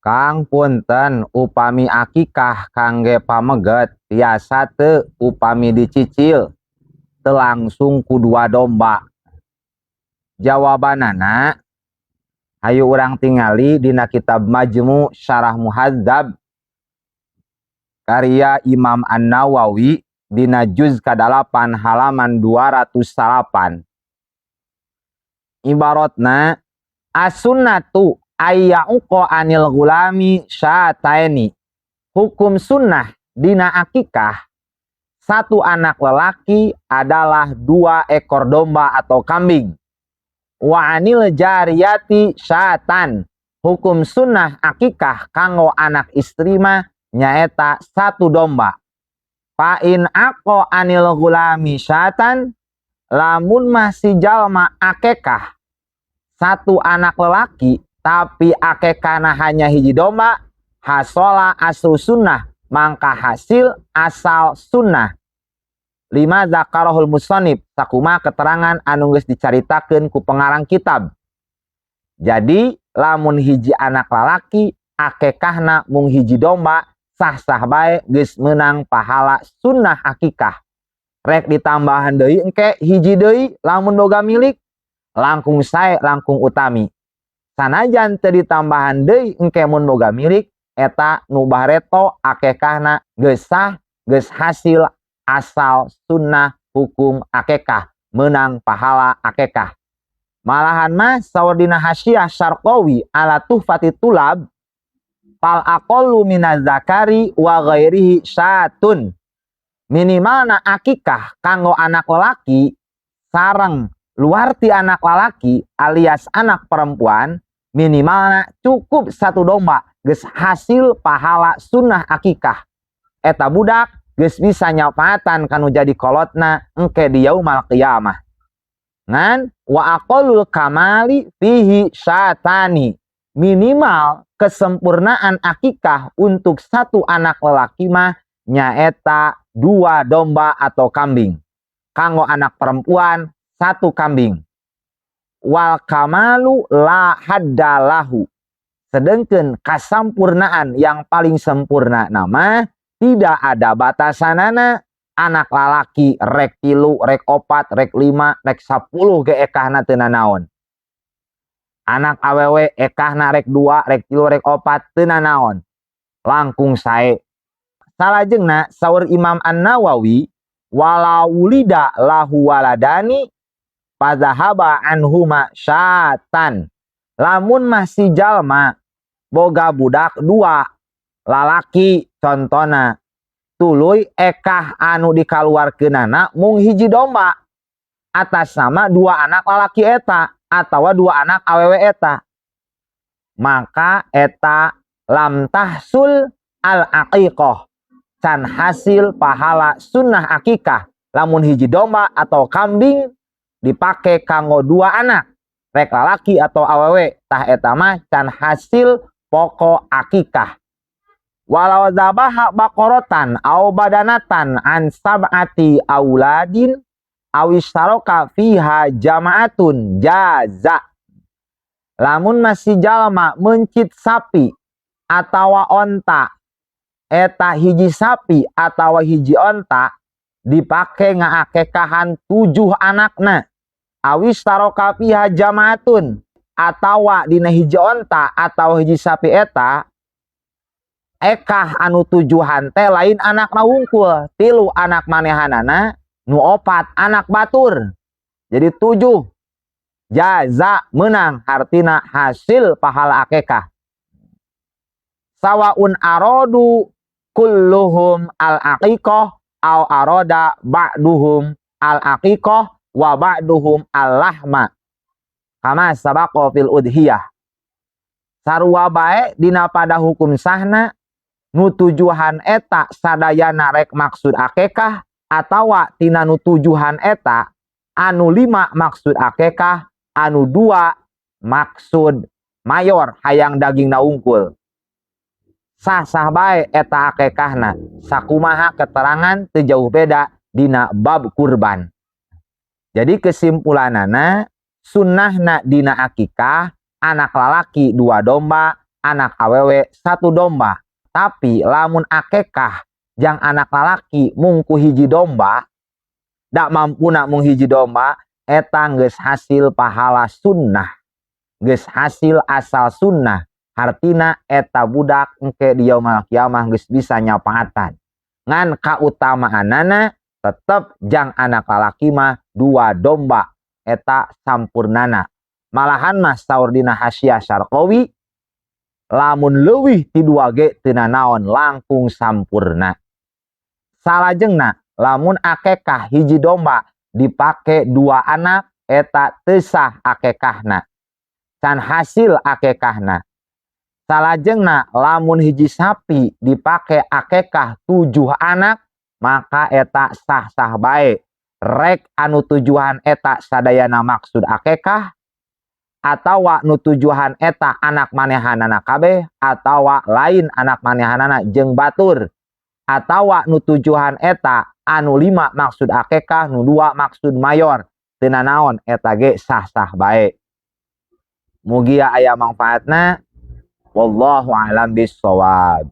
Kang, punten, upami akikah kangge pameget tiasa teu upami dicicil, teu langsung ku dua domba? Jawabanana, hayu urang tingali dina kitab Majmu Syarah Muhadzab karya Imam An-Nawawi dina juz ka-8 halaman 209. Ibaratna, as-sunnatu ayya'uqa anil gulami syataini. Hukum sunnah dina akikah satu anak lelaki adalah dua ekor domba atau kambing. Wa anil jariyati syatan. Hukum sunnah akikah kanggo anak istri mah nyaeta satu domba. Fa in aqqa anil gulami syatan, lamun masih jalma akekah satu anak lelaki tapi akekana hanya hiji domba, hasola aslu sunnah, mangka hasil asal sunnah, lima zakarohul musonib, sakuma keterangan anu geus dicaritakeun ku pengarang kitab. Jadi lamun hiji anak lalaki akekahna mung hiji domba, sah-sah bae, geus menang pahala sunnah akikah. Rek ditambahan deui engke hiji deui lamun boga milik, langkung sae, langkung utami. Sanajan teu ditambahan deui engke mun boga milik, eta nu bareto akekahna geus sah, geus hasil asal sunnah hukum akekah, menang pahala akekah. Malahan mah saur dina Hasyiah Syarqawi ala Tuhfati Tulab, fal aqallu minaz zakari wa ghairihi syatun. Minimalna akikah kanggo anak lelaki sareng luar ti anak lalaki alias anak perempuan, minimalna cukup satu domba, geus hasil pahala sunnah akikah. Eta budak geus bisa nyafaatan kanu jadi kolotna engke di yaumal qiyamah. Ngan wa aqallul kamali fihi syatani, minimal kesempurnaan akikah untuk satu anak lelaki mah nyaeta dua domba atau kambing, kanggo anak perempuan satu kambing. Wal kamalu la haddalahu, sedangkan kasampurnaan yang paling sempurna nama tidak ada batasanana. Anak lalaki rek tilu, rek opat, rek lima, rek 10 ge ekahna teu nanaon. Anak awewe ekahna rek dua, rek tilu, rek opat, teu nanaon, langkung sae. Salajengna saur Imam An-Nawawi, walau wulida lahu waladani fadzahaba anhuma syatan. Lamun masih jalma boga budak dua lalaki contona, tuluy ekah anu dikaluarkeunana mung hiji domba atas nama dua anak lalaki eta atau dua anak awewe eta, maka eta lam tahsul al aqiqah, can hasil pahala sunnah akikah. Lamun hiji domba atau kambing dipake kanggo dua anak, rek lalaki atau awewe, tah eta mah can hasil pokok akikah. Walau dzabaha baqaratan au badanatan an sab'ati auladin aw istaraka fiha jama'atun jaza. Lamun masih jalma mencit sapi atawa onta, eta hiji sapi atawa hiji onta dipake ngaakekahan tujuh anakna, awis taroka fiha jamaatun, atawa dina hiji onta atau hiji sapi eta ekah anu tujuhan teh lain anakna wungkul, tilu anak manehanana, nu opat anak batur, jadi tujuh, jaza, menang, artina hasil pahala akekah. Sawaun arodu kulluhum al aqiqah au aroda ba'duhum al aqiqah wa ba'duhum al lahma kama sabaqa fil udhiyah. Sarua bae dina pada hukum sahna, nu tujuhan eta sadayana rek maksud akekah atawa tina nu tujuhan eta anu lima maksud akekah, anu dua maksud mayor hayang daging na ungkul, sah-sah bae eta akekahna, sakumaha keterangan teu jauh beda dina bab kurban. Jadi kesimpulanana, sunnahna dina akikah anak lalaki dua domba, anak awewe satu domba. Tapi lamun akekah jang anak lalaki mung ku hiji domba, dak mampu nak mung hiji domba, eta geus hasil pahala sunnah, geus hasil asal sunnah. Hartina eta budak engke di yaumul kiamah geus bisa nyapaatan. Ngan kautamaanana tetep jang anak lalaki mah dua domba, eta sampurnana. Malahan mah saur dina Hasyiah Syarqawi, lamun leuwih ti dua ge teu nanaon, langkung sampurna. Salajengna, lamun akekah hiji domba dipake dua anak, eta teu sah akekahna, can hasil akekahna. Salajengna, lamun hiji sapi dipake akekah tujuh anak, maka eta sah-sah bae, rek anu tujuhan eta sadayana maksud akekah atawa nu tujuhan eta anak manehanana kabeh atawa lain anak manehanana jeung batur, atawa nu tujuhan eta anu lima maksud akekah, nu dua maksud mayor, teu nanaon, eta ge sah-sah bae. Mugia aya manfaatna. Wallahu a'lam bissawab.